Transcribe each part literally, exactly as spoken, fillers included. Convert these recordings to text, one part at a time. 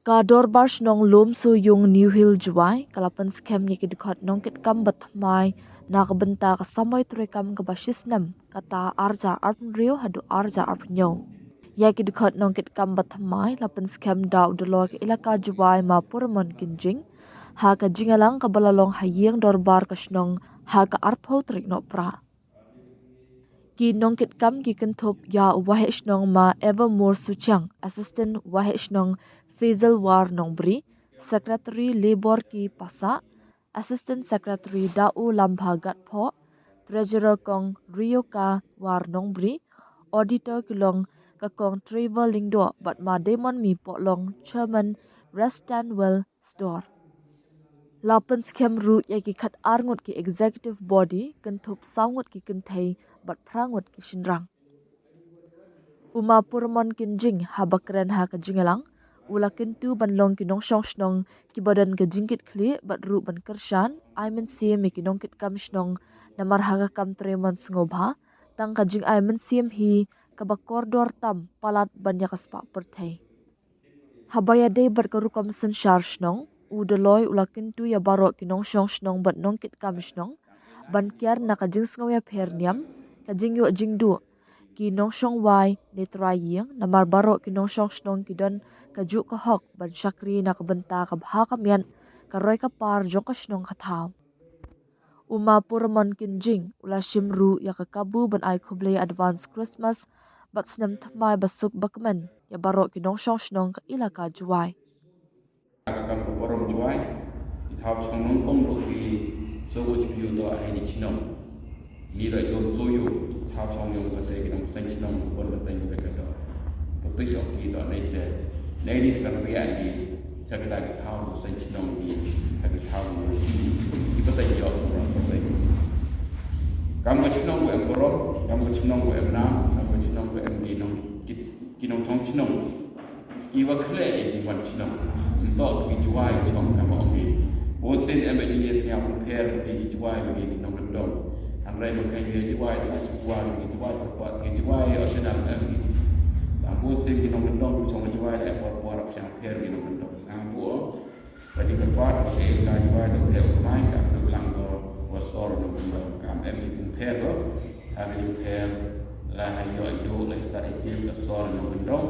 Ka Dorbar Shnong Lumsoyung, New Hill, Jowai ka la pynskhem ïa ki dkhot nongkitkam bathymmai na ka bynta ka samoi treikam kaba shisnem, kata arhajar arphew hynriew haduh arhajar arphew hynñiew. Ïa ki dkhot nongkitkam bathymmai la pynskhem da u Doloi ka Elaka Jowai, Ma Puramon Kynjing, ha ka jingïalang kaba la long ha ïing dorbar ka shnong ha ka arphew tarik Nohprah. Ki nongkitkam ki kynthup ïa u Waheh Shnong, Ma Evermore Suchiang, Assistant Waheh Shnong Faisal War Nongbri, Secretary Labour Ki Passah, Assistant Secretary Dau Lambha Gatphoh, Treasurer Kong Rioka War Nongbri, Auditor ki long ka Kong Trevor Lyngdoh bad Ma Diamond Mi Pohlong, Chairman Restanwell Store. La pynskhem ruh ïa ki khatar ngut ki executive body, kynthup saw ngut ki kynthei bad phra ngut ki shynrang. U Ma Puramon Kynjing haba kren ha ka jingïalang u la kyntu ban long ki nongshong shnong kiba don ka jingkitkhlieh bad ruh ban kyrshan ai mynsiem ïa ki nongkitkam shnong, namar ha ka kam trei mon sngewbha tang ka jingai mynsiem hi kaba kordor tam palat ban ïa ka spah pyrthei. Haba ïadei bad ka rukom synshar shnong, u Doloi u la kyntu ïa baroh ki nongshong shnong bad nongkitkam shnong ban kiar na ka jingsngew ïapher niam, ka jingïoh jingduh, ki nongshong wai ne trai ïing, namar baroh ki nongshong shnong ki don kajuh ka hok ban shakri na ka bynta ka bha ka miat, ka roi ka par jong ka shnong ka thaw. U Ma Puramon Kynjing u la shim ruh ïa ka kabu ban ai khublei advance Christmas bad snem thymmai basuk bakmen ïa baroh ki nongshong shnong ka Elaka Jowai. Ka kam ka burom Jowai, ki thaw shnong nongkong ruh ki so u chibiu to ai ni chnong. Ni da jom so yu, thaw shnong yu ka se ki nong seng chnong pon ka teng ka ka to. Putui yu ki to nei te. Nei ni ka ria ni, sa ka da ki thaw seng chnong ni, sa ki thaw ni. Ki putui yu, putui. Kam ka chnong u em burom, kam ka chnong u em nam, kam ka chnong u em ni nong ki, ki nongshong chnong. Ki wa khleh ïa ki wan chnong. Ntok ki Jowai chong ka ba ong ki. Bun sien em ïa ki sngap pher ki Jowai ki nongkyndong. Hynrei ma ka ïa Jowai la shu wan ki Jowai por por ki Jowai original em ki. Ba bun sien ki nongkyndong ki chong Jowai la por por ap sngap pher ki nongkyndong. Nga bu ong. Ka jingkyrpad ba ka ïa ka Jowai da u leh u mai ka ka lang ko wa sor nongkyndong. Ka em ki pher ko. Ha ka jingpher la ha ïoh ïoh la stad ïa ka sor nongkyndong.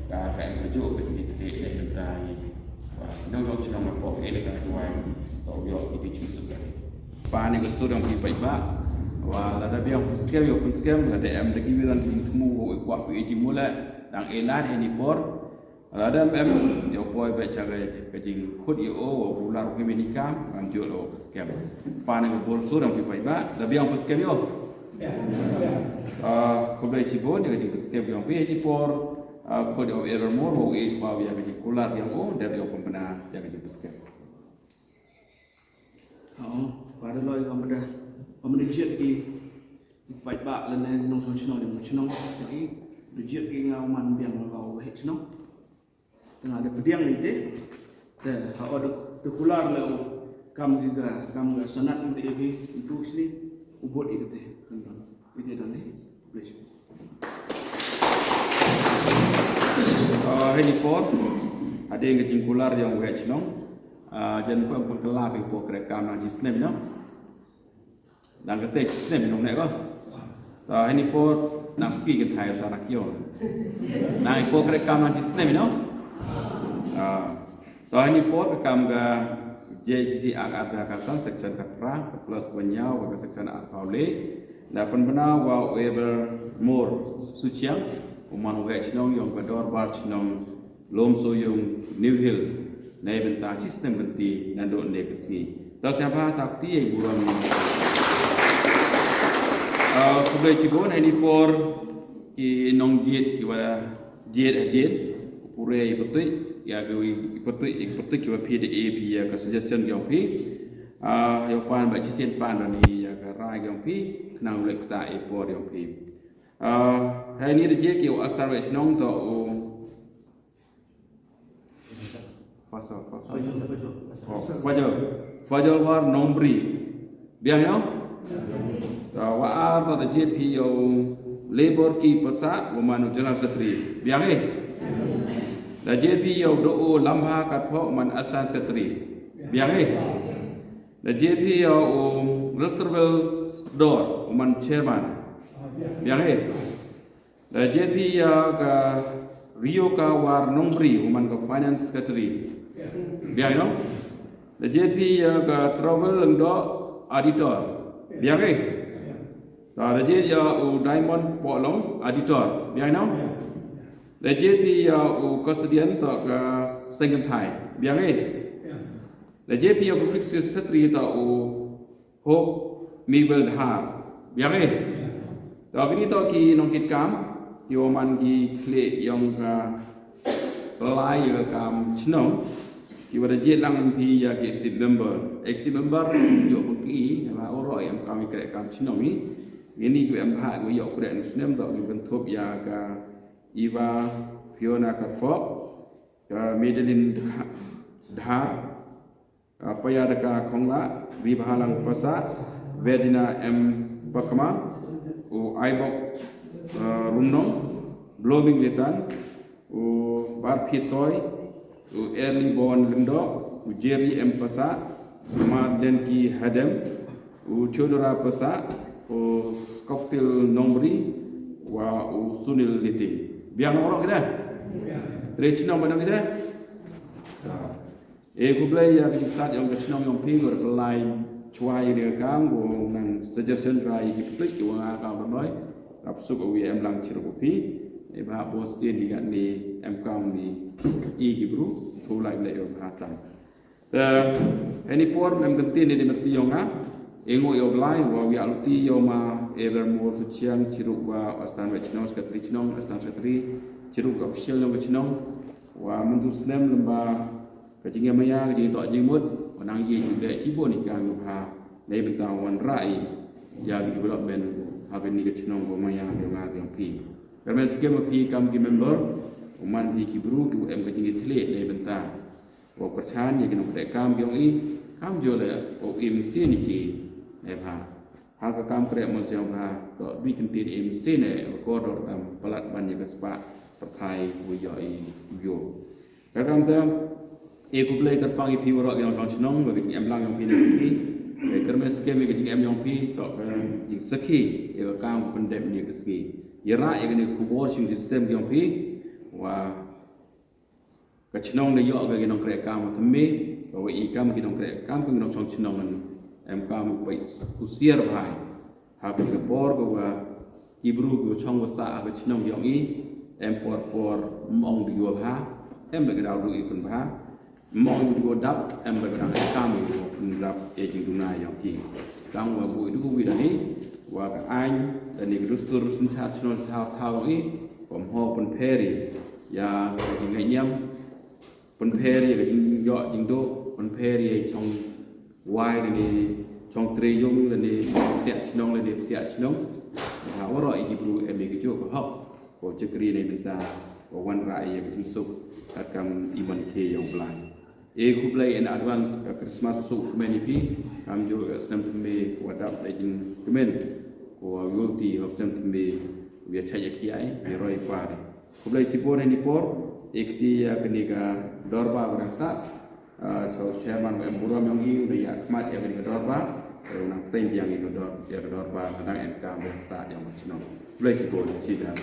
Ka ka em ka juk ka jingkyrpad ïa ka tai. Ba nongshong shnong na pok ïa ka Jowai. To ïoh ïa ka jingsuk ka. Pan ïa ka sur ïa u paidbah. Wa lada biang pynskhem ïa u pynskhem lada em da ki biang ki jingthmu wa u kwah u ïa jingmula dang ïa lad ha ni por. Lada em em, ïa u poi bad cha ka, ka jingkhot ïa u, wa u kular u ki mini kam, ban jot u pynskhem. Pan ïa ka bor sur ïa u ki paidbah, da biang pynskhem ïa u. Ah, khublei chibun, ïa ka jingpynskhem ïa u phi, ïa ki por, ah, khot ïa u Evermore, wa u ïa u, wa u ïa ka jingkular ïa u, da ïa u pynbna, ïa ka jingpynskhem. Hooid, para loi ka mada, ka mada jied ki, ki paidbah lane nongshong shnong, nongshong shnong, ki, da jied ki nga u man biang nga u heh shnong. Te nga da pdiang ïa te, te, ha o da, da kular le u, kam ki ga, kam ga sanad u da ïa ki, u tu sni, u bot ïa te. Ite dang ni, please. Ah, ha ni por, hadien ka jingkular ïa u heh shnong. Ah, jan ko pengkela ki por kre kam nang snem no. Nang kete snem no ne ko. Ah, ha ni por nang ki ke thai sa rak yo. Nang ko kre kam nang snem no. Ah, To ha ni por ka kam ka J C C Act arhajar khatsan section khatphra, ka clause kaba hynñiew, ka section arphew le. Da pynbna wa u Evermore Suchiang, u man u heh shnong ïong ka dorbar shnong Lumsoyung New Hill. Nei bynta shi snem bynta naduh ne ka sngi. To sngewbha tap ti ei burom. Ah, khublei chibun ha ni por ki nongjied ki wa jied hadien, pure i pyrtuit, ïa ki wi i pyrtuit, i pyrtuit ki wa phi da e phi ïa ka suggestion yong phi. Ah, ïa pan ba chisien pan da ni ïa ka rai yong phi, khnang lek ta i por yong phi. Ah, hai ni da jied ki u Astar Wei Shnong to u Fajol, Fajol. Oh, Fajol. Fajol War Nongbri. Biang ïa? Ta wa ar ta da jied phi ïa u Labour Ki Passah, wa man u General Secretary. Biang eh? Da jied phi ïa u Do'u Lambha Katphoh u man Assistant Secretary. Biang eh. Da jied phi ïa u Restervel Sdor u man Chairman. Biang eh. Da jied phi ïa ka Rioka War Nongbri u man ka Finance Secretary. Biang eh no. Da jied phi ïa ka Travel Lyngdoh Auditor. Biang eh. Da jied ïa u Diamond Pohlong Auditor. Biang eh no. Da jied phi ïa u Custodian to ka Sengkynthai. Biang eh. Da jied phi ïa u Public Secretary to u Hope Miguel Dhar. Biang eh. To kini to ki nongkitkam ki wa man ki khlieh ïong ka lai ïa ka kam chnong. Ki wa da jied lang phi ïa ki executive member. Executive member ïoh phi la oro em kam i kreh kam chnong i. Ngini ki em ha ki ïoh kreh ni snem to ki benthup ïa ka Eva Fiona Katphoh, ka Madeline Dhar, Paya Daka Khongla, Ri Bahalang Pasa, Verdina M Pakma, u Aibok Rumnong, Blooming Litan, u Barphitoi, u Early Born Lyngdoh, u Jerry M Pasa, u Marjanki Hadem, u Theodora Pasa, u Scofield Nongbri, wa u Sunil Liting. Biang nong rok kita. Tre chnong ba nong kita. E khublei ïa ka jingstad ïong ka chnong ïong phi ngor ka lai chwa ïa ka kang ko nang suggestion ra ïa ki putlik ki wa nga ka ba noi. Rap suk u em lang chir ko phi. E ba bo sien ni gat ni em kam ni i ki bru thu lai le ïong ha tang. Te heni por nem kenti ni di merti ïong nga. E ngo ïong lai wa wi aluti ïong ma Evermore Suchiang chiruk wa astan wa chnong sekretari chnong astan sekretari chiruk official ïong ka chnong wa mentu snem lem ba ka jingïamaya ka jingïatoh jingmut wa nang ïa ju leh chibun i ka ngi bha. Nei bynta wan rai ïa ka development ha kani ka chnong wa maya ka nga ka phi. Ka men skem phi kam ki member u man phi ki bru ki em ka jingïathleh nei bynta wa kyrchan ïa ki nongtrei kam ki ong i kam jole o im sin ki nei bha. Ha ka kam kreh mon siang bha to bi kyntin im sin e ko dor tam palat ban ïa ka spah pyrthai u ïoh i u ïoh. Ka kam ta e khublei kyrpang ïa phi waroh ïa nongchong chnong ba ka jingem lang ïong phi ne ka sngi. Ka kyrmen skem ïa ka jingem ïong phi to ka jingsakhi ïa ka kam ka pyndep ne ka sngi. Ïa ra ïa ka ne ka khubor sing system ïong phi wa ka chnong da ïoh ka ki nongkreh kam thymme ka wa i kam ki nongkreh kam ka nongchong chnong em kam u pai kusiar bhai. Ha ka por ka wa ki bru ka chong wa sa ha ka chnong ïong i em por por mong di wa bha em ba ka dau du i kun bha mong di wa dap em ba ka dang kam i kun dap e jing duna ïong ki. Tang wa bu du wi da ni wa ka ain da ni ka dustur sin cha chnong cha thaw i kom ho pun pheri ïa ka jing ngai niam pun pheri ïa ka jing ïoh jing do pun pheri ïa chong wai da ni chong tre yung da ni siak chnong da ni siak chnong. Ha waroh ïa ki bru em ïa ki juk ka hok ko chakri nei bynta ko wan ra ïa ka jingsuk ka kam i man ke ïong blai. E khublei in advance ka Christmas suk kmen ïa phi kam ju ka snem thymme ko dap da jing kmen ko wa yul ti hok snem thymme wi chai ïa ki ai wi roi pare. Khublei chibun heni por e kti ïa kani ka dorbar ba dang sah. Chaw chairman ba em burom ïong i u da ïa khmat ïa kani ka dorbar. Ka u nang pteng biang ïa ka dor ïa ka dorbar ka dang em kam ba dang sah ïong ka chnong. Khublei chibun chi jan.